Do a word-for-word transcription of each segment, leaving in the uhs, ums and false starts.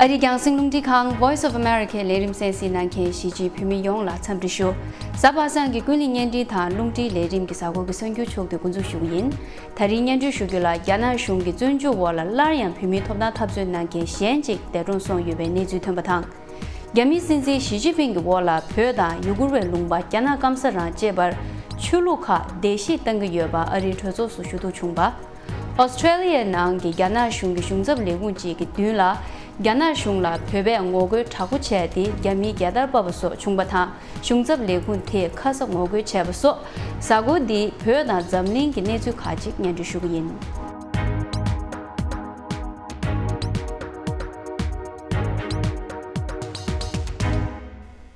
ཨ་རིའི་རྒྱང་སྲིང་རླུང་འཕྲིན་ཁང་Voice of America ལས་རིམ་གསན་གཟིགས་གནང་མཁན་གཞིས་བྱེས་བོད་མི་ཡོངས་ལ་འཚམས་འདྲི་ཞུ། གཟའ་པ་སངས་ཀྱི་ཀུན་གླེང་བརྙན་འཕྲིན་དང་རླུང་འཕྲིན་ལས་རིམ་གྱི་གཟའ་འཁོར་གྱི་གསར་འགྱུར་ཕྱོགས་བསྡུས་འགོ་འཛུགས་ཞུ་གི་ཡིན། ད་རིང་སྙན་སྒྲོན་ཞུ་རྒྱུ་ལ། རྒྱ་ནག་གཞུང་གི་བཙོན་འཇུག་འོག་ལ་སླར་ཡང་བོད་མིའི་ཐོབ་ཐང་འཐབ་རྩོད་གནང་མཁན་གཞན་གཅིག་འདས་གྲོངས་སོང་ཡོད་པའི་གནས་ཚུལ་ཐོན་པ་དང་། རྒྱ་མིའི་སྲིད་འཛིན་ཞི་ཅིན་ཕིང་གི་འོག་ལ་བོད་དང་ཡུ་གུར་བའི་ལུང་པ་རྒྱ་ནག་སྐམ་ས་རང་བཅད་པར་ཆོས་ལུགས་ཁག་བརྡལ་བཤིག་བཏང་གི་ཡོད་པ་ཨ་རིའི་གྲོས་ཚོགས་སུ་ཞུ་གཏུག་བྱུང་པ། ཨོ་སི་ཁྲེ་ལི་ཡའི་ནང་གི་རྒྱ་ནག་གཞུང་གི་གཞུང་ཚབ་ལས་ཁུངས་གཅིག་གི་མདུན་ལ། རྒྱ་ནག་གཞུང་ལ་བོད་པས་ངོ་རྒོལ་དྲག་པོ་བྱས་ཏེ་རྒྱ་མིའི་རྒྱལ་དར་ཕབ་པ་སོགས་བྱུང་པ་དང་། གཞུང་ཚབ་ལས་ཁུངས་དེས་ཁ་ས་ངོ་རྒོལ་བྱས་པ་སོགས། གཟའ་འཁོར་འདིའི་བོད་དང་འཛམ་གླིང་གི་གནས་ཚུལ་ཁག་ཅིག་སྙན་སྒྲོན་ཞུ་གི་ཡིན།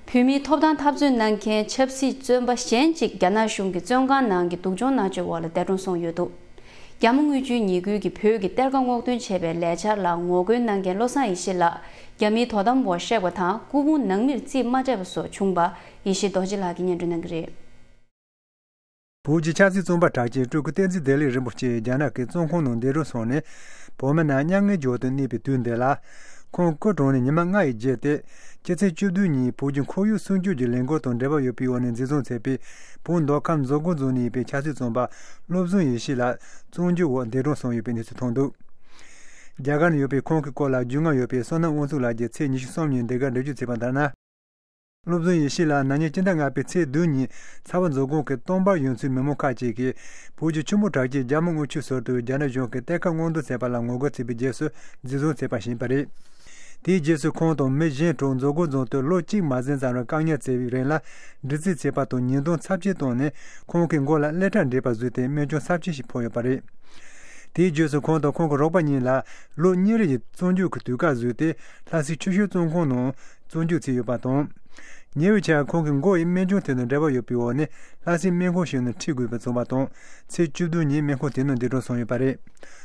བོད་མིའི་ཐོབ་ཐང་འཐབ་རྩོད་གནང་མཁན་ཆབ་སྲིད་བཙོན་པ་གཞན་གཅིག་རྒྱ་ནག་གཞུང་གི་བཙོན་ཁང་ནང་གི་སྡུག་སྦྱོང་མནར་གཅོད་འོག་ལ་འདས་གྲོངས་སོང་ཡོད་འདུག་རྒྱ་མི་དངུལ་ཆུའི་ཉེས་ཁུལ་གྱིས་བོད་ཀྱི་གཏེར་ཁ་སྔོག་འདོན་བྱས་པའི་ལས་འཆར་ལ་ངོ་རྒོལ་གནང་མཁན་བློ་བཟང་ཡེ་ཤེས་ལགས་རྒྱ་མིའི་དོ་དམ་འོག་གཤེགས་པ་དང་། སྐུ་ཕུང་ནང་མིར་རྩིས་མ་སྤྲད་པ་སོགས་བྱུང་པ། ཡེ་ཤེས་རྡོ་རྗེ་ལགས་ཀྱིས་སྙན་སྒྲོན་གནང་གི་རེད། བོད་ཀྱི་ཆབ་སྲིད་བཙོན་པ་གྲགས་ཅན་སྤྲུལ་སྐུ་བསྟན་འཛིན་བདེ་ལེགས་རིན་པོ་ཆེ་རྒྱ་ནག་གི་བཙོན་ཁང་ནང་འདས་གྲོངས་སོང་ནས་བོད་མི་རྣམས་མྱ་ངན་འཇོག་ཏུ་གནས་པའི་དུས་འདི་ལ། ཁོང་སྐུ་གྲོངས་ནས་ཉི་མ་ལྔ་ཡི་རྗེས་ཏེ། སྤྱི་ཚེས་བཅུ་བདུན་ཉིན་བོད་ཀྱི་ཁོར་ཡུག་སྲུང་སྐྱོབ་ཀྱི་ལས་འགུལ་དང་འབྲེལ་བ་ཡོད་པའི་འོག་ནས་འཛིན་བཟུང་མཛད་པའི་བོད་མདོ་ཁམས་མཛོ་སྒོ་རྫོང་ནས་ཡིན་པའི་ཆབ་སྲིད་བཙོན་པ་བློ་བཟང་ཡེ་ཤེས་ལགས་བཙོན་འཇུག་འོག་འདས་གྲོངས་སོང་ཡོད་པའི་གནས་ཚུལ་ཐོན་འདུག་རྒྱ་གར་ནང་ཡོད་པའི་ཁོང་གི་སྐོར་ལ་རྒྱུས་མངའ་ཡོད་པའི་བསོད་ནམས་དབང་ཕྱུག་ལགས་ཀྱིས་ཚེས་ཉི་ཤུ་གསུམ་ཉིན་འདི་གར་འགྲེལ་བརྗོད་བྱས་པ་ལྟར་ན། བློ་བཟང་ཡེ་ཤེས་ལགས་ན་ནིང་སྤྱི་ཟླ་ལྔ་པའི་ཚེས་བདུན་ཉིན་ཚ་བ་མཛོ་སྒང་གི་སྟོང་འབར་ཡོང་ཚུལ་མི་མང་ཁག་ཅིག་གིས་བོད་ཀྱི་ཆུ་མོ་གྲགས་ཅན་རྒྱ་མི་དངུལ་ཆུ་ཟུར་དུ་རྒྱ་ནག་གཞུང་གིས་གཏེར་ཁ་སྔོག་འདོན་བྱས་པ་ལ་ངོ་རྒོལ་བྱས་པའི་རྗེས་སུ་འཛིན་བཟུང་བྱས་པ་ཞིག་ཡིན་པ་རེད། དེའི་རྗེས་སུ་ཁོང་དང་མི་གཞན་དྲུག་མཛོ་སྒང་རྫོང་དུ་ལོ་གཅིག་མ་ཟིན་ཙམ་རིང་བཀག་ཉར་བྱས་པའི་རིང་ལ་འདྲི་རྩད་བྱས་པ་དང་ཉེས་རྡུང་ཚབས་ཆེན་བཏང་ནས་ཁོང་གི་མགོ་ལ་ཀླད་ཁྲག་འདྲེས་པ་བཟོས་ཏེ་རྨས་སྐྱོན་ཚབས་ཆེན་ཞིག་ཕོག་ཡོད་པ་རེད། དེའི་རྗེས་སུ་ཁོང་དང་ཁོང་གི་རོགས་པ་གཉིས་ལ་ལོ་གཉིས་རེ་ཡི་བཙོན་འཇུག་གི་དུས་བཀག་བཟོས་ཏེ་ལྷ་སའི་ཆུ་ཤུལ་བཙོན་ཁང་ནང་བཙོན་འཇུག་བྱས་ཡོད་པ་དང་། ཉེ་བའི་ཆར་ཁོང་གི་མགོ་ཡི་རྨས་སྐྱོན་དེ་དང་འབྲེལ་བ་ཡོད་པའི་འོག་ནས་ལྷ་སའི་སྨན་ཁང་ཞིག་ནང་ཁྲིད་དགོས་པ་བྱུང་བ་དང་། ཚེས་བཅུ་བདུན་ཉིན་སྨན་ཁང་དེ་ནང་འདས་གྲོངས་སོང་ཡོད་པ་རེད།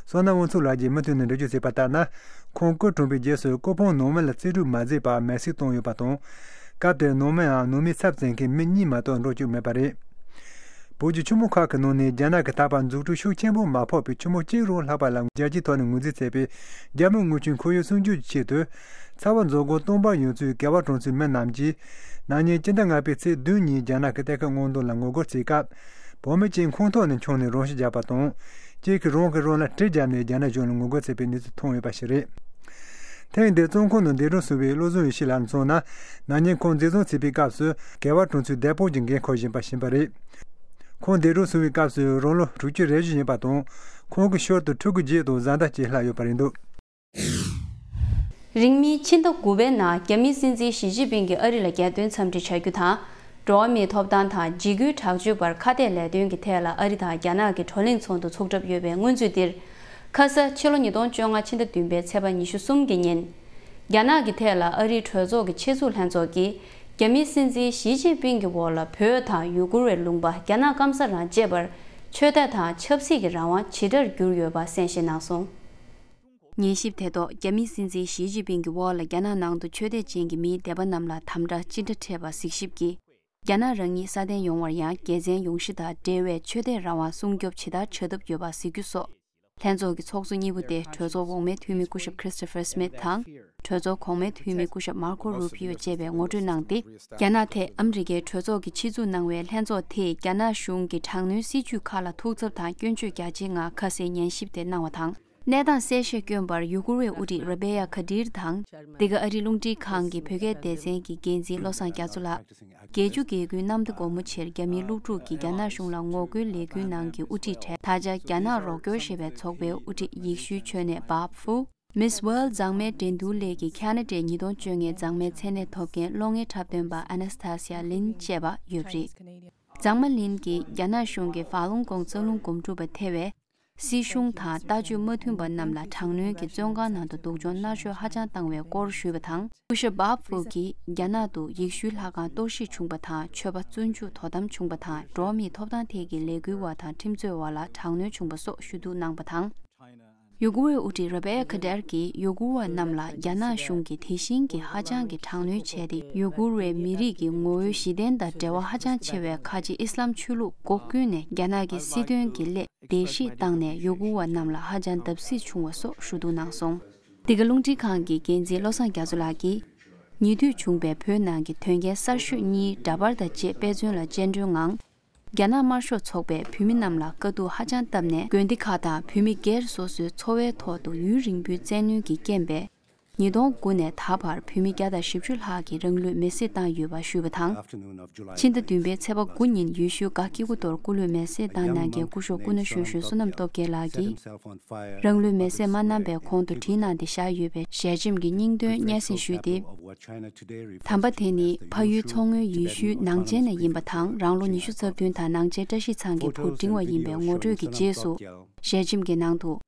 བསོད་ནམས་དབང་ཕྱུག་ལགས་ཀྱིས་མུ་མཐུད་ནས་འགྲེལ་བརྗོད་བྱས་པ་ལྟར་ན། ཁོང་སྐུ་གྲོངས་པའི་རྗེས་སུ་སྐུ་ཕུང་ནང་མི་ལ་རྩིས་སྤྲོད་མ་མཛད་པར་མེར་སྲེག་བཏང་ཡོད་པ་དང་། སྐབས་དེར་ནང་མི་ཡང་ནང་མིའི་ཚབ་མཛད་མཁན་མི་གཉིས་མ་གཏོགས་འགྲོ་བཅུག་མེད་པ་རེད། བོད་ཀྱི་ཆུ་མོ་ཁག་གི་ནང་ནས་རྒྱ་ནག་གིས་ད་བར་འཛུགས་སྐྲུན་ཤུགས་ཆེན་པོ་མ་ཕོག་པའི་ཆུ་མོ་གཅིག་རང་ལྷག་པ་ལ་རྒྱལ་སྤྱིའི་ཐོག་ནས་ངོས་འཛིན་བྱས་པའི་རྒྱ་མི་དངུལ་ཆུའི་ཁོར་ཡུག་སྲུང་སྐྱོབ་ཀྱི་ཆེད་དུ། ཚ་བ་མཛོ་སྒང་སྟོང་འབར་ཡོང་ཚུལ་འགལ་བ་གྲོངས་ཚུལ་མི་རྣམས་ཀྱིས། ན་ནིང་སྤྱི་ཟླ་ལྔ་པའི་ཚེས་བདུན་ཉིན་རྒྱ་ནག་གི་གཏེར་ཁ་སྔོག་འདོན་ལ་ངོ་རྒོལ་བྱེད་སྐབས། བོད་མི་གཅིག་ཁོང་ཐོག་ནས་མཆོངས་ནས་རང་ཤི་བརྒྱབ་པ་དང་། གཅིག་གིས་རང་གིས་རང་ལ་གྲི་བརྒྱབ་ནས་རྒྱ་ནག་གཞུང་ལ་ངོ་རྒོལ་བྱས་པའི་གནས་ཚུལ་ཐོན་ཡོད་པ་ཞིག་རེད། ཐེངས་འདིའི་བཙོན་ཁང་ནང་འདས་གྲོངས་སོང་བའི་བློ་བཟང་ཡེ་ཤེས་ལགས་མཚོན་ན། ན་ནིང་ཁོང་འཛིན་བཟུང་བྱས་པའི་སྐབས་སུ་འགལ་བ་གྲོངས་ཚུལ་བདེ་སྤོང་གི་འགན་འཁུར་བཞིན་པ་ཞིག་ཡིན་པ་རེད། ཁོང་འདས་གྲོངས་སོང་བའི་སྐབས་སུ་རང་ལོ་དྲུག་ཅུ་རེ་བཞི་ཡིན་པ་དང་། ཁོང་གི་ཤུལ་དུ་ཕྲུ་གུ་བརྒྱད་དང་བཟའ་ཟླ་བཅས་ལྷག་ཡོད་པ་རེད་འདུག་རིང་མིན་ཕྱི་ཟླ་དགུ་པའི་ནང་རྒྱ་མིའི་སྲིད་འཛིན་ཞི་ཅིན་ཕིང་གིས་ཨ་རི་ལ་རྒྱལ་དོན་འཚམས་འདྲི་བྱ་རྒྱུ་དང་། འགྲོ་བ་མིའི་ཐོབ་ཐང་དང་འཇིགས་སྐུལ་དྲག་སྤྱོད་པར་ཁ་གཏད་ལས་དོན་གྱི་ཐད་ལ་ཨ་རི་དང་རྒྱ་ནག་གི་བགྲོ་གླེང་ཚོགས་འདུ་ཚོགས་གྲབས་ཡོད་པའི་སྔོན་ཚུད་འདིར། ཁ་ས་ཕྱི་ལོ་ཉིས་སྟོང་བཅོ་ལྔ་ཕྱི་ཟླ་བདུན་པའི་ཚེས་པ་ཉི་ཤུ་གསུམ་གྱི་ཉིན། རྒྱ་ནག་གི་ཐད་ལ་ཨ་རིའི་གྲོས་ཚོགས་ཀྱི་ཆེད་འཛུགས་ལྷན་ཚོགས་ཀྱིས། རྒྱ་མིའི་སྲིད་འཛིན་ཞི་ཅིན་ཕིང་གི་འོག་ལ་བོད་དང་ཡུ་གུར་བའི་ལུང་པ་རྒྱ་ནག་སྐམ་ས་རང་བཅད་པར། ཆོས་དད་དང་ཆབ་སྲིད་ཀྱི་རང་དབང་ཇི་ལྟར་བསྒྱུར་ཡོད་པ་གསན་བཞེས་གནང་སོང་། ཉན་ཞིབ་དེ་ཐོག་རྒྱ་མིའི་སྲིད་འཛིན་ཞི་ཅིན་ཕིང་གི་འོག་ལ་རྒྱ་ནག་ནང་དུ་ཆོས་དད་ཅན་གྱི་མིའི་སྡེ་པ་རྣམས་ལ་དམ་དྲག་ཅི་འདྲ་འཕྲད་པ་གཟིགས་ཞིབ་ཀྱིས། རྒྱ་ནག་རང་ཉིད་སྲ་བརྟན་ཡོང་བར་ཡང་དགེ་མཚན་ཡོང་གཞི་དང་འབྲེལ་བའི་ཆོས་དད་རང་དབང་སྲུང་སྐྱོབ་ཇི་ལྟར་བྱ་ཐབས་ཡོད་པ་གཟིགས་རྒྱུ་སོགས། ལྷན་ཚོགས་ཀྱི་ཚོགས་གཙོ་གཉིས་པོ་དེ་གྲོས་ཚོགས་འོག་མའི་འཐུས་མི་སྐུ་ཞབས་Christopher Smith དང་། གྲོས་ཚོགས་གོང་མའི་འཐུས་མི་སྐུ་ཞབས་Marco Rubio བཅས་པས་ངོ་སྤྲོད་གནང་སྟེ། རྒྱ་ནག་ཐད་ཨ་མི་རི་ཀའི་གྲོས་ཚོགས་ཀྱིས་ཆེད་འཛུགས་གནང་བའི་ལྷན་ཚོགས་དེས་རྒྱ་ནག་གཞུང་གི་དྲག་གནོན་སྲིད་བྱུས་ཁག་ལ་ཐུགས་འཚབ་དང་སྐྱོན་བརྗོད་རྒྱ་ཆེའི་ངང་ཁ་གསལ་ཉན་ཞིབ་དེ་གནང་བ་དང་། གནས་སྟངས་གསལ་བཤད་བསྐྱོན་པར་ཡུ་གུར་བའི་དབུ་ཁྲིད་Rabea Kadir དང་། འདི་ག་ཨ་རིའི་རླུང་འཕྲིན་ཁང་གི་བོད་སྐད་སྡེ་ཚན་གྱི་འགན་འཛིན་བློ་བཟང་རྒྱ་མཚོ་ལགས། བརྒྱད་ཅུ་གྱ་དགུའི་གནམ་ཟླ་དགོང་མོ་ཆེར་རྒྱ་མིའི་སློབ་ཕྲུག་གིས་རྒྱ་ནག་གཞུང་ལ་ངོ་རྒོལ་ལས་འགུལ་གནང་མཁན་དབུ་ཁྲིད་གྲས་ད་ཆ་རྒྱ་ནག་རོགས་སྐྱོར་ཞེས་པའི་ཚོགས་པའི་དབུ་ཁྲིད་ཡེ་ཤུའི་མཆོད་གནས་Bob Fu། Miss World མཛངས་མའི་འགྲན་བསྡུར་སླད་ཀྱི་ཁ་ན་ཌའི་ཉིས་སྟོང་བཅོ་ལྔའི་མཛངས་མའི་མཚན་གནས་ཐོབ་མཁན་གློག་བརྙན་འཁྲབ་སྟོན་པ་Anastasia Lin བཅས་པ་ཡོད་པ་རེད། མཛངས་མ་ལིན་གྱིས་རྒྱ་ནག་གཞུང་གིས་ཧྥ་ལུང་ཀོང་རྩ་རླུང་སྒོམ་སྒྲུབ་པ་ཐེ་བའི་སྲིད་གཞུང་དང་ལྟ་སྤྱོད་མ་མཐུན་པ་རྣམས་ལ་དྲག་གནོན་གྱིས་བཙོན་ཁང་ནང་དུ་སྡུག་སྦྱོང་མནར་གཅོད་ཧ་ཅང་བཏང་བའི་སྐོར་ཞུས་པ་དང་། སྐུ་ཞབས་Bob Fu གིས་རྒྱ་ནག་ཏུ་ཡེ་ཤུའི་ལྷ་ཁང་གཏོར་བཤིག་བྱུང་བ་དང་། ཆོས་པ་བཙོན་འཇུག་དོ་དམ་བྱུང་བ་དང་། འགྲོ་བ་མིའི་ཐོབ་ཐང་ཐད་ཀྱི་ལས་འགུལ་བ་དང་ཁྲིམས་རྩོད་པ་ལ་དྲག་གནོན་བྱུང་བ་སོགས་ཞུ་གཏུག་གནང་བ་དང་། ཡུ་གུར་བའི་དབུ་ཁྲིད་Rabea Kadir གྱིས་ཡུ་གུར་བ་རྣམས་ལ་རྒྱ་ནག་གཞུང་གིས་དེ་བཞིན་གྱི་ཧ་ཅང་གི་དྲག་གནོན་བྱས་ཏེ། ཡུ་གུར་བའི་མི་རིགས་ཀྱི་ངོ་བོའི་གཞི་རྟེན་དང་འབྲེལ་བ་ཧ་ཅང་ཆེ་བའི་ཁ་ཆེ་ཨི་སི་ལམ་ཆོས་ལུགས་སྒོ་ཀུན་ནས་རྒྱ་ནག་གི་སྲིད་དོན་གྱི་སླད་བརྡལ་བཤིག་བཏང་ནས། ཡུ་གུར་བ་རྣམས་ལ་ཧ་ཅང་བརྡབ་གསིག་བྱུང་བ་སོགས་ཞུ་གཏུག་གནང་སོང་། འདི་ག་རླུང་འཕྲིན་ཁང་གི་འགན་འཛིན་བློ་བཟང་རྒྱ་མཚོ་ལགས་ཀྱིས། ཉེ་དུས་བྱུང་པའི་བོད་ནང་གི་དོན་རྐྱེན་གསར་ཤོས་གཉིས་འདྲ་པར་དང་བཅས་དཔེ་མཚོན་ལ་སྤྱན་སྤྲོའི་ངང་། རྒྱ་ནག་དམར་ཤོག་ཚོགས་པས་བོད་མི་རྣམས་ལ་དཀའ་སྡུག་ཧ་ཅང་བཏབ་ནས། དགོན་སྡེ་ཁག་དང་བོད་མི་སྒེར་སོ་སོའི་འཚོ་བའི་ཐོག་ཏུ་ཡུན་རིང་པོའི་བཙན་གནོན་གྱི་རྐྱེན་པས། ཉིས་སྟོང་དགུ་ནས་ད་བར་བོད་མི་བརྒྱ་དང་བཞི་བཅུ་ལྷག་གིས་རང་ལུས་མེར་སྲེག་བཏང་ཡོད་པ་ཞུས་པ་དང་། ཕྱི་ཟླ་བདུན་པའི་ཚེས་པ་དགུ་ཉིན་ཡུལ་ཤུལ་སྒ་སྐྱེ་རྒུ་མདོར་སྐུ་ལུས་མེར་སྲེག་བཏང་གནང་མཁན་སྐུ་ཞབས་སྐུ་ན་གཞོན་གཞོན་བསོད་ནམས་སྟོབས་རྒྱལ་ལགས་ཀྱིས། རང་ལུས་མེར་སྲེག་མ་གནང་པའི་གོང་དུ་བྲིས་གནང་སྟེ་བཞག་ཡོད་པའི་ཞལ་ཆེམས་ཀྱི་སྙིང་དོན་སྙན་སེང་ཞུས་ཏེ། དམ་པ་དེ་ནི་ཕ་ཡུལ་མཚོ་སྔོན་ཡུལ་ཤུལ་ནང་ཆེན་ནས་ཡིན་པ་དང་། རང་ལོ་ཉི་ཤུ་རྩ་བདུན་དང་ནང་ཆེན་བཀྲ་ཤིས་ཚང་གི་བུ་འབྲིང་བ་ཡིན་པའི་ངོ་སྤྲོད་ཀྱི་རྗེས་སུ། ཞལ་ཆེམས་ཀྱི་ནང་དུ།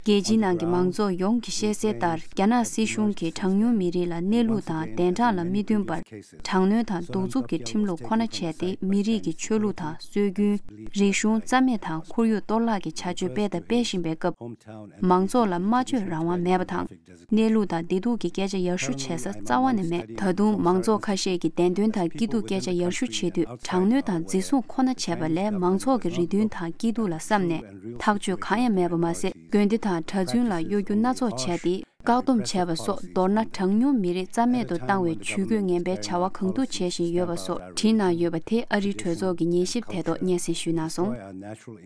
རྒྱལ་སྤྱིའི་ནང་གི་མང་ཚོགས་ཡོངས་ཀྱིས་ཤེས་གསལ་ལྟར། རྒྱ་ནག་སྲིད་གཞུང་གིས་གྲངས་ཉུང་མི་རིགས་ལ་གནས་ལུགས་དང་བདེན་དྲང་ལ་མི་མཐུན་པར་དྲག་གནོན་དང་གདུག་རྩུབ་ཀྱི་ཁྲིམས་ལུགས་ཁོ་ན་བྱས་ཏེ། མི་རིགས་ཀྱི་ཆོས་ལུགས་དང་སྲོལ་རྒྱུན། རིག་གཞུང་རྩ་མེད་དང་ཁོར་ཡུག་གཏོར་བརླག་གི་བྱ་སྤྱོད་སྤེལ་དང་སྤེལ་བཞིན་པའི་སྐབས། མང་ཚོགས་ལ་སྨྲ་བརྗོད་རང་དབང་མེད་པ་དང་། གནས་ལུགས་དང་བདེ་སྡུག་གི་སྐད་ཆ་ཡར་ཞུ་བྱེད་ས་རྩ་བ་ནས་མེད། ད་དུང་མང་ཚོགས་ཁ་ཤས་ཀྱིས་བདེན་དོན་དང་སྐྱིད་སྡུག་སྐད་ཆ་ཡར་ཞུ་བྱེད་དུས། དྲག་གནོན་དང་འཛིན་བཟུང་ཁོ་ན་བྱས་པ་ལས། མང་ཚོགས་ཀྱི་རེ་འདུན་དང་སྐྱིད་སྡུག་ལ་བསམ་ནས། ཐག་གཅོད་གང་ཡང་མེད་པ་མ་ཟད། དགོན་སྡེ་དང་གྲྭ་བཙུན་ལ་གཡོ་སྒྱུ་སྣ་ཚོགས་བྱས་ཏེ། བཀག་སྡོམ་བྱས་པ་སོགས། མདོར་ན། གྲངས་ཉུང་མི་རིགས་རྩ་མེད་དུ་བཏང་བའི་ཇུས་འགོད་ངན་པའི་བྱ་བ་གང་ཐུབ་བྱེད་བཞིན་ཡོད་པ་སོགས་བྲིས་གནང་ཡོད་པ་དེ་ཨ་རིའི་གྲོས་ཚོགས་ཀྱི་ཉན་ཞིབ་ཐད་གཏོགས་སྙན་སེང་ཞུས་གནང་སོང་།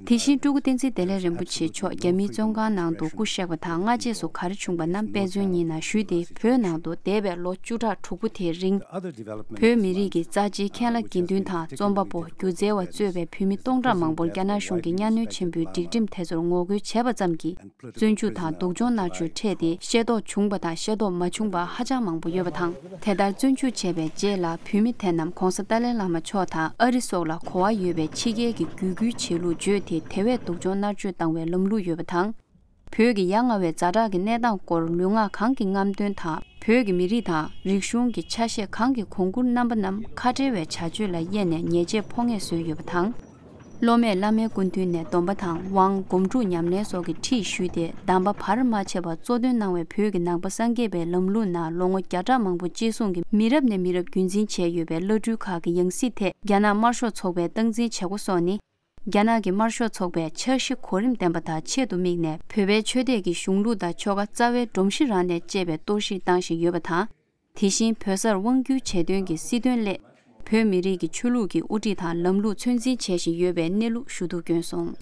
དེ་བཞིན་སྤྲུལ་སྐུ་བསྟན་འཛིན་བདེ་ལེགས་རིན་པོ་ཆེ་མཆོག་རྒྱ་མིའི་བཙོན་ཁང་ནང་དུ་སྐུ་གཤེགས་པ་དང་། སྔ་རྗེས་སུ་ག་རེ་བྱུང་པ་རྣམས་དཔེ་མཚོན་ཉིད་ནང་ཞུས་ཏེ། བོད་ནང་དུ་འདས་པའི་ལོ་བཅུ་ཕྲག་དྲུག་པོ་དེའི་རིང་། བོད་མི་རིགས་ཀྱི་རྩ་ཆེའི་མཁན་བླ་དགེ་འདུན་དང་རྩོམ་པ་པོ། སྒྱུ་རྩལ་བ་གཙོས་པའི་བོད་མི་སྟོང་ཕྲག་མང་པོར་རྒྱ་ནག་གཞུང་གིས་གཉའ་གནོན་ཆེན་པོའི་སྒྲིག་ཁྲིམས་དེ་ཚོར་ངོ་རྒོལ་བྱས་པ་ཙམ་གྱིས། བཙོན་འཇུག་དང་སྡུག་སྦྱོང་མནར་གཅོད་འཕྲད་དེ། ཤེས་རྟོགས་བྱུང་བ་དང་ཤེས་རྟོགས་མ་བྱུང་བ་ཧ་ཅང་མང་པོ་ཡོད་པ་དང་། དེ་ལྟར་བཙོན་འཇུག་བྱས་པའི་རྗེས་ལ། བོད་མི་དེ་རྣམས་༸གོང་ས་ཏཱ་ལའི་བླ་མ་མཆོག་དང་ཨ་རི་སོགས་ལ་གོ་བ་ཡོད་པའི་ཕྱི་རྒྱལ་གྱི་བརྒྱུད་སྐུལ་བྱེད་ལུགས་བརྗོད་དེ། དེ་བས་སྡུག་སྦྱོང་མནར་གཅོད་བཏང་བའི་ལམ་ལུགས་ཡོད་པ་དང་། བོད་ཀྱི་ཡ་ང་བའི་ཛ་དྲག་གི་གནས་སྟངས་སྐོར་ལུས་ངག་གང་གི་རྔམ་སྟོན་དང་། བོད་ཀྱི་མི་རིགས་དང་རིག་གཞུང་གི་ཆ་ཤས་གང་གི་གོང་བཀུར་རྣམ་པ་རྣམས་ཁ་བྲལ་བའི་བྱ་སྤྱོད་ལ་གཡེལ་ནས་ཉེས་ཆད་ཕོག་ངེས་བཟོས་ཡོད་པ་དང་། སློབ་མས་བླ་མའི་སྐུ་མདུན་ནས་སྡོམ་པ་དང་དབང་སྒོམ་སྒྲུབ་ཉམས་ལེན་སོགས་ཀྱི་ཁྲིད་ཞུས་ཏེ། གདམས་པ་བར་མ་ཆད་པར་གཙོ་འདོན་གནང་བའི་བོད་ཀྱི་ནང་པ་སངས་རྒྱས་པའི་ལམ་ལུགས་ནང་ལོ་ངོ་བརྒྱ་ཕྲག་མང་པོ་གཅེས་སྲུང་གིས་མི་རབས་ནས་མི་རབས་རྒྱུན་འཛིན་བྱས་ཡོད་པའི་བླ་སྤྲུལ་ཁག་གི་ཡང་སྲིད་ཐད་རྒྱ་ནག་དམར་ཤོག་ཚོགས་པའི་སྟངས་འཛིན་བྱེད་སྒོ་སོགས་ནི། རྒྱ་ནག་གི་དམར་ཤོག་ཚོགས་པས་འཆར་གཞི་གོ་རིམ་ལྡན་པ་དང་ཆེད་དུ་དམིགས་ནས། བོད་པའི་ཆོས་དད་ཀྱི་གཞུང་ལུགས་དང་ཆོ་ག་རྩ་བའི་སྒྲོམ་གཞི་རང་ནས་བཅད་པའི་གཏོར་བཤིག་བཏང་བཞིན་ཡོད་པ་དང་། དེ་བཞིན་བོད་སར་དབང་བསྒྱུར་བྱེད་དོན་གྱི་སྲིད་དོན་སླད། བོད་མི་རིགས་ཀྱི་ཆོས་ལུགས་ཀྱི་དབུ་ཁྲིད་དང་ལམ་ལུགས་ཚོད་འཛིན་བྱེད་བཞིན་ཡོད་པའི་གནས་ལུགས་ཞུ་གཏུག་བསྐྱོན་སོང་།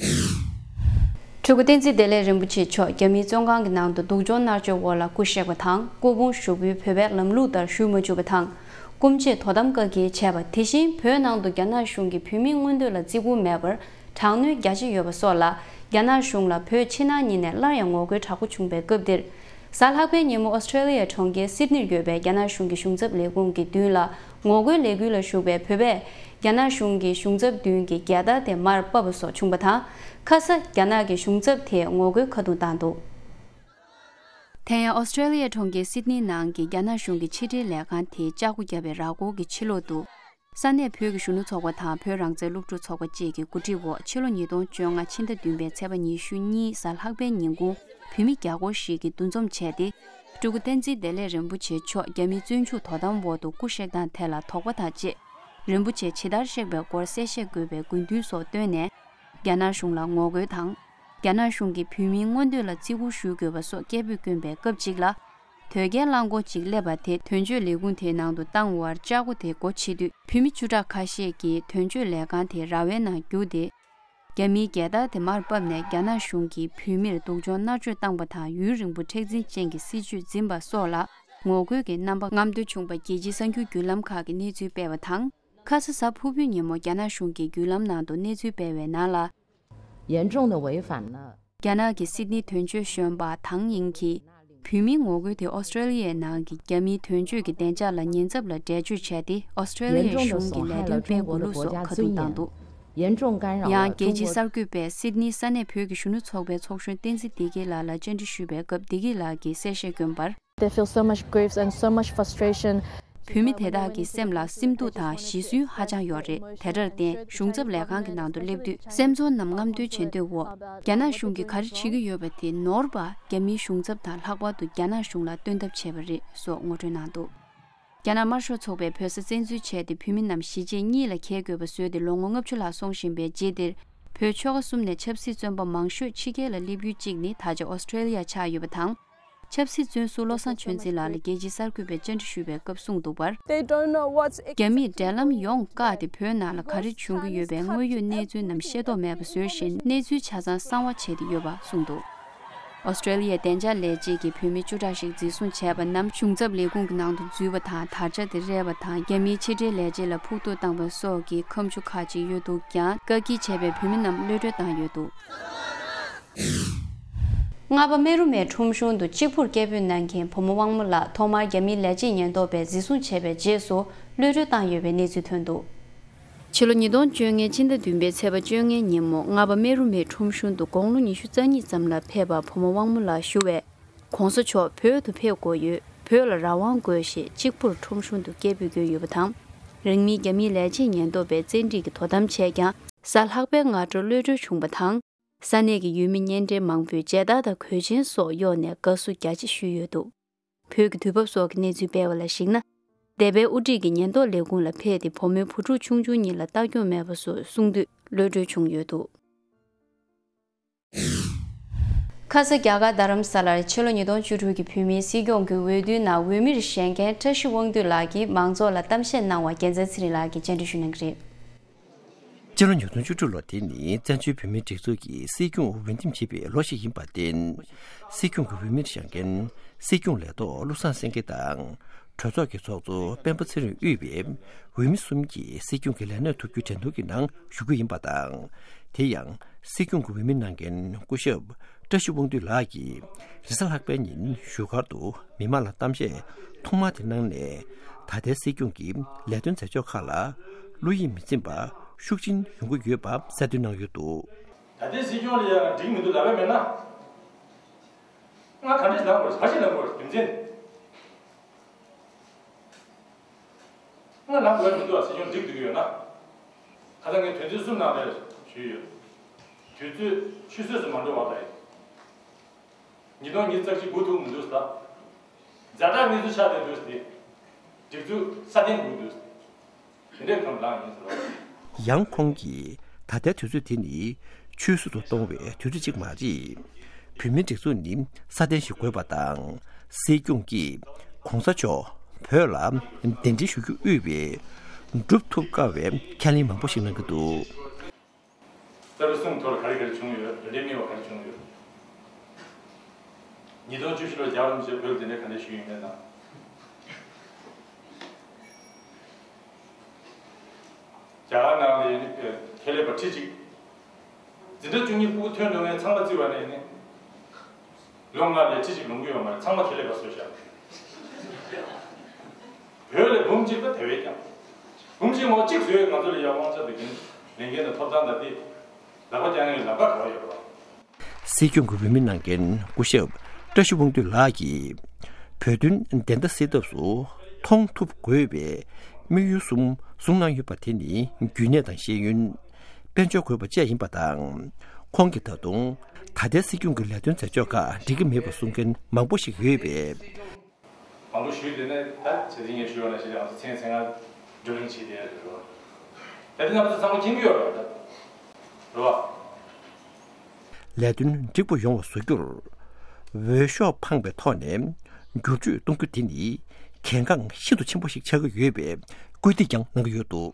སྤྲུལ་སྐུ་བསྟན་འཛིན་བདེ་ལེགས་རིན་པོ་ཆེ་མཆོག་རྒྱ་མིའི་བཙོན་ཁང་གི་ནང་དུ་སྡུག་སྦྱོང་མནར་གཅོད་འོག་ལ་སྐུ་གཤེགས་པ་དང་། སྐུ་ཕུང་ཞུགས་འབུལ་བོད་པའི་ལམ་ལུགས་ལྟར་ཞུ་མ་བཅུག་པ་དང་། སྐུ་མཆེད་དོ་དམ་བཀའ་འགུལ་བྱས་པ། དེ་བཞིན་བོད་ནང་དུ་རྒྱ་ནག་གཞུང་གིས་བོད་མིའི་མངོན་འདོད་ལ་བརྩི་བཀུར་མེད་པར་དྲག་གནོན་རྒྱ་ཆེ་ཡོད་པ་སོགས་ལ། རྒྱ་ནག་གཞུང་ལ་བོད་ཕྱི་ནང་གཉིས་ནས་སླར་ཡང་ངོ་རྒོལ་དྲག་པོ་བྱུང་པའི་སྐབས་འདིར། གཟའ་ལྷག་པའི་ཉིན་མོ་ཨོ་སི་ཀྲེ་ལི་ཡའི་གྲོང་ཁྱེར་སིད་ནིར་ཡོད་པའི་རྒྱ་ནག་གཞུང་གི་གཞུང་ཚབ་ལས་ཁུངས་ཀྱི་མདུན་ལ་ངོ་རྒོལ་ལས་འགུལ་ལ་ཞུགས་པའི་བོད་པས། རྒྱ་ནག་གཞུང་གི་གཞུང་ཚབ་མདུན་གྱི་རྒྱལ་དར་དེ་མར་ཕབ་པ་སོགས་བྱུང་པ་དང་། ཁ་ས་རྒྱ་ནག་གི་གཞུང་ཚབ་དེས་ངོ་རྒོལ་ཁ་རྡུང་བཏང་འདུག་དེ་ཡང་ཨོ་སི་ཀྲེ་ལི་ཡའི་གྲོང་ཁྱེར་སིད་ནི་ནང་གི་རྒྱ་ནག་གཞུང་གི་ཕྱི་དྲིལ་ལས་ཁང་དེས་ལྕགས་སྒོ་བརྒྱབ་པའི་ར་སྐོར་གྱི་ཕྱི་ལོགས་དུ། ས་གནས་བོད་ཀྱི་གཞོན་ནུ་ཚོགས་པ་དང་བོད་རང་བཙན་སློབ་ཕྲུག་ཚོགས་པ་བཅས་ཀྱི་གོ་སྒྲིག་འོག་ཕྱི་ལོ་ཉིས་སྟོང་བཅོ་ལྔ་ཕྱི་ཟླ་བདུན་པའི་ཚེས་པ་ཉི་ཤུ་གཉིས་གཟའ་ལྷག་པའི་ཉིན་གུང་བོད་མི་བརྒྱ་སྐོར་ཞིག་གིས་འདུ་འཛོམས་བྱས་ཏེ། སྤྲུལ་སྐུ་བསྟན་འཛིན་བདེ་ལེགས་རིན་པོ་ཆེ་མཆོག་རྒྱ་མིའི་བཙོན་འཇུག་དོ་དམ་འོག་ཏུ་སྐུ་གཤེགས་སྟངས་ཐད་ལ་དོགས་པ་དང་བཅས། རིན་པོ་ཆེ་ཇི་ལྟར་གཤེགས་པའི་སྐོར་གསལ་བཤད་དགོས་པའི་དགོས་འདུན་སོགས་བཏོན་ནས། རྒྱ་ནག་གཞུང་ལ་ངོ་རྒོལ་དང་། རྒྱ་ནག་གཞུང་གིས་བོད་མིའི་མངོན་འདོད་ལ་བརྩི་བཀུར་ཞུ་དགོས་པ་སོགས་སྐད་འབོད་བསྐྱོན་པའི་སྐབས་གཅིག་ལ། དོལ་རྒྱལ་རླངས་འཁོར་གཅིག་སླེབས་པ་དེ་དོན་གཅོད་ལས་ཁུངས་དེའི་ནང་དུ་བཏང་བར། ལྕགས་སྒོ་དེ་སྒོ་ཕྱེ་དུས། བོད་མི་བཅུ་ཕྲག་ཁ་ཤས་ཀྱིས་དོན་གཅོད་ལས་ཁང་དེ་ར་བའི་ནང་བརྒྱུགས་ཏེ། རྒྱ་མིའི་རྒྱལ་དར་དེ་མར་ཕབ་ནས། རྒྱ་ནག་གཞུང་གིས་བོད་མིར་སྡུག་སྦྱོང་མནར་གཅོད་བཏང་པ་དང་། ཡུན་རིང་པོ་མཁྲེགས་འཛིན་ཅན་གྱི་སྲིད་བྱུས་འཛིན་པ་སོགས་ལ་ངོ་རྒོལ་གྱི་རྣམ་པ་རྔམ་སྟོན་བྱུང་པ། རྒྱལ་སྤྱིའི་གསར་འགྱུར་བརྒྱུད་ལམ་ཁག་གིས་གནས་ཚུལ་སྤེལ་བ་དང་། ཁ་ས་གཟའ་ཕུར་བུའི་ཉིན་མོ་རྒྱ་ནག་གཞུང་གི་བརྒྱུད་ལམ་ནང་དུ་གནས་ཚུལ་སྤེལ་བའི་ནང་ལ། 严重的违反了 རྒྱ་ནག་གི་སིད་ནི་དོན་གཅོད་གཞོན་པ་ཐང་ཡིང་གིས། བོད་མིའི་ངོ་རྒོལ་དེ་ཨོ་སི་ཀྲེ་ལི་ཡའི་ནང་གི་རྒྱ་མིའི་དོན་གཅོད་ཀྱི་བདེ་འཇགས་ལ་ཉེན་ཚབས་ལ་འགྲེལ་བརྗོད་བྱས་ཏེ། ཨོ་སི་ཀྲེ་ལི་ཡའི་གཞུང་གི་ལས་དོན་སྤེལ་དགོས་ལུགས་སོགས་ཁ་རྡུང་བཏང་འདུག 严重干扰 ཡང་了 རྒྱལ་སྤྱིའི་中国 གསར་འགོད་པས་སིད་ནི་ས་གནས་བོད་ཀྱི་གཞོན་ནུ་ཚོགས་པའི་ཚོགས་གཞོན་བསྟན་འཛིན་བདེ་སྐྱིད་ལགས་ལ་བཅར་འདྲི་ཞུས་པའི་སྐབས། བདེ་སྐྱིད་ལགས་ཀྱིས་གསལ་བཤད་བསྐྱོན་པར། They feel so much grief and so much frustration. བོད་མི་དེ་དག་གི་སེམས་ལ་སེམས་སྡུག་དང་ཞེ་སུན་ཧ་ཅང་ཡོད་རེད། དེ་འདྲར་བརྟེན། གཞུང་ཚབ་ལས་ཁང་གི་ནང་དུ་སླེབས་དུས། སེམས་ཚོར་རྣམས་རྔམ་སྟོན་བྱེད་འདོད་འོག་རྒྱ་ནག་གཞུང་གིས་ག་རེ་བྱེད་ཀྱི་ཡོད་པ་དེ་ནོར་བ། རྒྱ་མིའི་གཞུང་ཚབ་དང་ལྷག་པར་དུ་རྒྱ་ནག་གཞུང་ལ་སྟོན་ཐབས་བྱས་པ་རེད་སོགས་ངོ་སྤྲོད་གནང་འདུག་རྒྱ་ནག་དམར་ཤོག་ཚོགས་པས་བོད་ས་བཙན་འཛུལ་བྱས་ཏེ། བོད་མི་རྣམས་གཞིས་བྱེས་གཉིས་ལ་གྱེས་དགོས་པ་བཟོས་ཏེ། ལོ་ངོ་ལྔ་བཅུ་ལྷག་སོང་བཞིན་པའི་རྗེས་འདིར། བོད་ཆོལ་ཁ་གསུམ་ནས་ཆབ་སྲིད་བཙོན་པ་མང་ཤོས་ཕྱི་རྒྱལ་ལ་སླེབས་ཡུལ་གཅིག་ནི་ད་ཆ་ཨོ་སི་ཀྲེ་ལི་ཡ་ཆགས་ཡོད་པ་དང་། ཆབ་སྲིད་བཙོན་ཟུར་བློ་བཟང་ཆོས་འཛིན་ལགས་ལ་རྒྱལ་སྤྱིའི་གསར་འགོད་པས་བཅར་འདྲི་ཞུས་པའི་སྐབས་གསུངས་འདུག་པར། They don't know what's རྒྱ་མིས་འབྲེལ་ལམ་ཡོངས་བཀག་སྟེ་བོད་ནང་ལ་ག་རེ་བྱུང་གི་ཡོད་པའི་དངོས་ཡོད་གནས་ཚུལ་རྣམས་ཤེས་རྟོགས་མེད་པ་བཟོས་བཞིན་གནས་ཚུལ་ཆ་ཚང་གསང་བ་བྱས་ཏེ་ཡོད་པ་གསུངས་འདུག་ཨོ་སི་ཀྲེ་ལི་ཡའི་བདེ་འཇགས་ལས་བྱེད་ཀྱིས་བོད་མི་བཅུ་ཕྲག་ཞིག་འཛིན་བཟུང་བྱས་པ་རྣམས་གཞུང་ཚབ་ལས་ཁུངས་ཀྱི་ནང་དུ་འཛུལ་བ་དང་དར་ཆ་དེ་རལ་བ་དང་རྒྱ་མིའི་ཕྱི་འབྲེལ་ལས་བྱེད་ལ་ཕུག་ཐུག་བཏང་བ་སོགས་ཀྱི་ཁ་མཆུ་ཁག་ཅིག་ཡོད་འདུག་ཀྱང་། བཀག་སྐྱིལ་བྱས་པའི་བོད་མི་རྣམས་གློད་གྲོལ་བཏང་ཡོད་འདུག་རྔ་པ་རྨེ་རུ་མའི་ཁྲོམ་གཞུང་དུ་གཅིག་པུར་སྐད་འབོད་གནང་མཁན་བུ་མོ་དབང་མོ་ལགས་ཐོག་མར་རྒྱ་མིའི་ལས་བྱེད་ཉེན་རྟོག་པས་འཛིན་བཟུང་བྱས་པའི་རྗེས་སུ་གློད་གྲོལ་བཏང་ཡོད་པའི་གནས་ཚུལ་ཐོན་འདུག་ཕྱི་ལོ་ཉིས་སྟོང་བཅོ་ལྔ་ཕྱི་ཟླ་བདུན་པའི་ཚེས་པ་བཅོ་ལྔའི་ཉིན་མོ་རྔ་པ་རྨེ་རུ་མའི་ཁྲོམ་གཞུང་དུ་དགུང་ལོ་ཉི་ཤུ་རྩ་གཉིས་ཙམ་ལ་ཕེབས་པ་བུ་མོ་དབང་མོ་ལགས་ཞུ་བས། ༸གོང་ས་མཆོག་བོད་དུ་ཕེབས་དགོས་ཡོད། བོད་ལ་རང་དབང་དགོས་ཞེས་གཅིག་པུར་ཁྲོམ་གཞུང་དུ་སྐད་འབོད་བསྐྱོན་ཡོད་པ་དང་། རིང་མིན་རྒྱ་མིའི་ལས་བྱེད་ཉེན་རྟོག་པས་བཙན་ཁྲིད་ཀྱིས་དོ་དམ་བྱས་ཀྱང་། གཟའ་ལྷག་པའི་སྔ་དྲོ་གློད་གྲོལ་བྱུང་བ་དང་། ས་གནས་ཀྱི་ཡུལ་མི་གཉེན་འབྲེལ་མང་པོས་མཇལ་དར་དང་གོས་ཆེན་སོགས་གཡོགས་ནས་དགའ་བསུ་རྒྱ་ཆེ་ཞུས་ཡོད་འདུག་བོད་ཀྱི་དུས་བབ་སོགས་ཀྱི་གནས་ཚུལ་སྤེལ་བ་ལ་གཞིགས་ན། འདས་པའི་དབུ་ཁྲིད་ཀྱི་ཉེན་རྟོག་ལས་ཁུངས་ལ་ཕེབས་ཏེ་བུ་མོའི་བུ་ཕྲུག་ཆུང་ཆུང་གཉིས་ལ་ལྟ་སྐྱོང་མེད་པ་སོགས་གསུངས་དུས་གློད་གྲོལ་བྱུང་ཡོད་འདུག་ཁ་ས་རྒྱ་གར་རྡ་རམ་ས་ལར་ཕྱི་ལོ་ཉིས་སྟོང་བཅུ་དྲུག་གི་བོད་མིའི་སྲིད་སྐྱོང་གི་འོས་བསྡུའི་ནང་འོས་མིར་བཞེངས་མཁན་བཀྲ་ཤིས་དབང་འདུས་ལགས་ཀྱིས་མང་ཚོགས་ལ་གཏམ་བཤད་གནང་བར་རྒྱལ་མཚན་ཚེ་རིང་ལགས་ཀྱིས་བཅར་འདྲི་ཞུ་གནང་གི་རེད། སྤྱི་ལོ་ཉིས་སྟོང་བཅུ་དྲུག་ལོ་དེ་ནི་བཙན་བྱོལ་བོད་མིའི་སྒྲིག་འཛུགས་ཀྱི་སྲིད་སྐྱོང་འོས་འདེམས་བྱེད་པའི་ལོ་ཞིག་ཡིན་པར་བརྟེན། སྲིད་སྐྱོང་གི་འོས་མིར་བཞེངས་མཁན་སྲིད་སྐྱོང་ལས་ཐོག་བློ་བཟང་སེང་གེ་དང་། གྲོས་ཚོགས་ཀྱི་ཚོགས་གཙོ་སྤེན་པ་ཚེ་རིང་དབུས་པའི་འོས་མི་གསུམ་གྱིས་སྲིད་སྐྱོང་གི་ལས་གནས་ཐོབ་རྒྱུའི་འགྲན་བསྡུར་གྱི་ནང་ཞུགས་རྒྱུ་ཡིན་པ་དང་། དེ་ཡང་སྲིད་སྐྱོང་གི་འོས་མི་གནང་མཁན་སྐུ་ཞབས་བཀྲ་ཤིས་དབང་འདུས་ལགས་ཀྱིས་རེས་གཟའ་ལྷག་པའི་ཉིན་བཞུགས་སྒར་དུ་མི་མང་ལ་གཏམ་བཤད་ཐོག་མ་དེ་གནང་ནས། ད་ལྟའི་སྲིད་སྐྱོང་གི་ལས་དོན་མཛད་ཕྱོགས་ཁག་ལ་བློ་ཡིད་མི་ཚིམ་པ་ཤུགས་ཆེན་ཡོང་གི་ཡོད་པ་གསལ་སྟོན་གནང་ཡོད་འདུག་ད་ལྟའི་སྲིད་སྐྱོང་ལ་ཡང་འགྲིག་མི་འདུག་ལབ་པ་མེད་ན། ང་ག་འདྲས་ལབ་དགོས་རེད། ག་ཞིག་ལབ་དགོས་རེད། རྒྱུ་མཚན། ང་ལབ་དགོས་མི་འདུག་སྲིད་སྐྱོང་འགྲིག་འདུག་ཡོད་ན། ཁ་སང་ངས་དོན་ཚན་གསུམ་ནང་ལ་ཞུས་ཡོད། དུས་ཚོད་ཆུད་ཟོས་སུ་མ་འགྲོ་བ་དང་། ཉིས་སྟོང་ཉི་ཤུ་རྩ་གཅིག་སྒུག་ཐུབ་མི་འདུག་ཟེར། ཛ་དྲག་གནས་ཚུལ་ཆགས་བསྡད་འདུག་ཟེར། སྒྲིག་འཛུགས་སྲ་བརྟན་དགོས་འདུག་ཟེར། དེ་འདྲའི་གང་ལངས་ཡིན་ཟེར་བ། ཡང་ཁོང་གིས་ད་ལྟའི་དུས་ཚོད་དེ་ནི་ཆུད་ཟོས་སུ་གཏོང་བའི་དུས་ཚོད་ཅིག་མ་རེད། བོད་མིའི་སྒྲིག་འཛུགས་ནི་སྲ་བརྟན་ཞིག་དགོས་པ་དང་། སྲིད་སྐྱོང་གིས་གོང་ས་མཆོག་བོད་ལ་གདན་འདྲེན་ཞུ་རྒྱུ་དབུས་པའི་སྒྲུབ་ཐུབ་དཀའ་བའི་ཁས་ལེན་མང་པོ་ཞིག་གནང་གི་འདུག་རྩ་བའི་གསུམ་ཐོག་ལ་ག་རེ་ག་རེ་བྱུང་ཡོད། དེ་འདྲའི་དམིགས་པ་ག་རེ་བྱུང་ཡོད། ཉིས་སྟོང་བཅུ་བཞི་ལོར་རྒྱལ་བ་རིན་པོ་ཆེ་བོད་ལ་གདན་འདྲེན་ག་འདྲ་ཞུས་ཡོད་མེད་དང་། རྒྱ་གར་ནང་ལ་ཡིན་ནི་ཁེ་ལས་པ་ཁྲི་གཅིག་འཛིན་གྲྭ་བཅུ་གཉིས་ཕྲུ་གུ་ཐོན་འགྲོ་མཁན་ཚང་མ་བརྩི་བ་ནས་ཡིན་ནི། ལོ་ལྔ་ལ་ཁྲི་གཅིག་ལོངས་ཀྱི་ཡོད་མ་རེད། ཚང་མ་ཁེ་ལས་པ་བཟོས་བཞག་བོད་ལ་འབུམ་གཅིག་དང་དེ་བས་ཀྱང་། འབུམ་གཅིག་མ་གཏོགས་གཅིག་བཟོས་ཡོད། ང་ཚོ་ལ་ཡང་དབང་ཆ་དང་འགན་ལས་འགན་དང་ཐོབ་ཐང་དང་དེ། ལག་པ་བརྐྱང་ཡས་ལག་པ་ག་པར་ཡོད་རེད། སྲིད་སྐྱོང་གི་འོས་མི་གནང་མཁན་སྐུ་ཞབས་བཀྲ་ཤིས་དབང་འདུས་ལགས་ཀྱིས། བོད་དོན་བདེན་མཐའ་གསལ་ཐབས་སུ་མཐོང་ཐུབ་དགོས་པའི་དམིགས་ཡུལ་གསུམ་བཟུང་གནང་ཡོད་པ་དེ་ནི་རྒྱུས་ནས་དང་ཤེས་ཡོན། དཔལ་འབྱོར་དགོས་པ་བཅས་ཡིན་པ་དང་། ཁོང་གིས་ད་དུང་ད་ལྟའི་སྲིད་སྐྱོང་གི་ལས་དོན་མཛད་ཕྱོགས་ཁག་འགྲིག་གི་མེད་པ་གསུང་མཁན་མང་པོ་ཞིག་ཡོད་པས། མང་པོ་ཞུས་དེ་ནས་ད་བྱས་ཙང་ངས་ཞུས་པ་ནང་བཞིན་ང་ཚོ་ཚེ་ཚེ་སྔ་བགྲོ་གླེང་བྱས་དེ་རེད་བ། ད་དེ་ང་ཚོ་ཚང་མ་མཁྱེན་གྱི་ཡོད་རེད་བ། རེད་བ། ལས་དོན་འགྲིག་པོ་ཡོང་བ་བཟོ་རྒྱུར། འོས་ཤོག་འཕངས་པའི་ཐོག་ནས་བསྒྱུར་བཅོས་གཏོང་རྒྱུ་དེ་ནི་གལ་འགངས་ཤིན་ཏུ་ཆེན་པོ་ཞིག་ཆགས་ཀྱི་ཡོད་པའི་སྐུལ་འདེད་ཀྱང་གནང་གི་ཡོད་འདུག་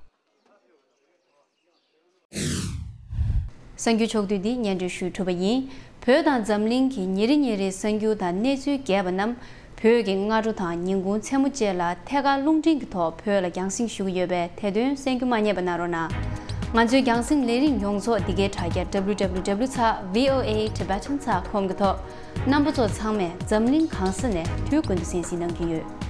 གསར་འགྱུར་ཕྱོགས་བསྡུས་འདི་སྙན་སྒྲོན་ཞུས་གྲུབ་པ་ཡིན། བོད་དང་འཛམ་གླིང་གི་ཉིན་རེ་ཉིན་རེའི་གསར་འགྱུར་དང་གནས་ཚུལ་རྒྱས་པ་རྣམས། བོད་ཀྱི་སྔ་དྲོ་དང་ཉིན་གུང་མཚན་མོ་བཅས་ལ་ཐད་ཀར་རླུང་འཕྲིན་གྱི་ཐོག་བོད་ལ་རྒྱང་སྲིང་ཞུ་གི་ཡོད་པས། དེ་དོན་གསན་རྒྱུ་མ་བསྙེལ་བ་གནང་རོགས་གནང་། ང་ཚོའི་རྒྱང་སྲིང་ལས་རིམ་ཡོངས་རྫོགས་འདི་གའི་དྲ་རྒྱ་W W W dot V O A Tibetan dot com གི་ཐོག་རྣམ་པ་ཚོ་ཚང་མས་འཛམ་གླིང་གང་ས་ནས་དུས་ཀུན་ཏུ་གསན་གཟིགས་གནང་གི་ཡོད།